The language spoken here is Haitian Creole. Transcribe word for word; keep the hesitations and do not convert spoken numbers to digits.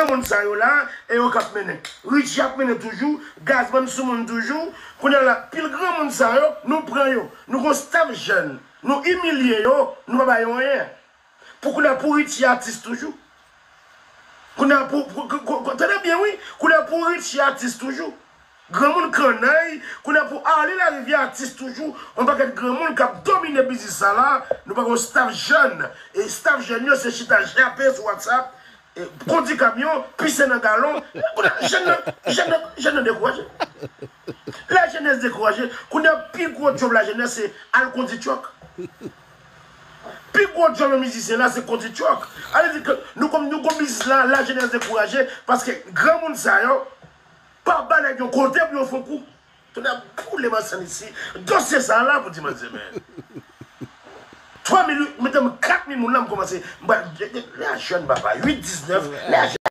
granmoun sa yo la, e yo k ap mennen. Richie ap mennen toujou, Gazman sou moun toujou. Kounye a la, pil granmoun sa yo, nou pran yo. Nou gon staff jèn. Nou imilye yo, nou pa ba yo anyen. Pou kounye a, pou Richie atis toujou. Kounye a, pou, pou, pou, pou, tande byen, wi. Kounye a, pou Richie atis toujou. Granmoun kannay, kounye a pou Arly Larivière atis toujou, yon pakèt granmoun k ap domine biznis sa la, nou pa gon staff jèn. E staff jèn yo se chita jape sou WhatsApp, e kondi kamyon, pise nan galon. E kounye a, jèn nan, jèn nan, jèn nan dekouraje. Lajenès dekouraje. Kounye a pi gwo djòb lajenès se al kondi truck. Pi gwo djòb yon mizisyen la se kondi truck. Ale di ke nou kòm nou gon biznis la, lajenès dekouraje paske granmoun sa yo pa ba nèg yon kote pou yo fè yon kou. Tonnè boule masann isi. Dosye sa la pou di manzè men. Twa mil, mete m kat mil moun la, m kòmanse. M ba, lè a jèn papa, uit, diznèf, lè a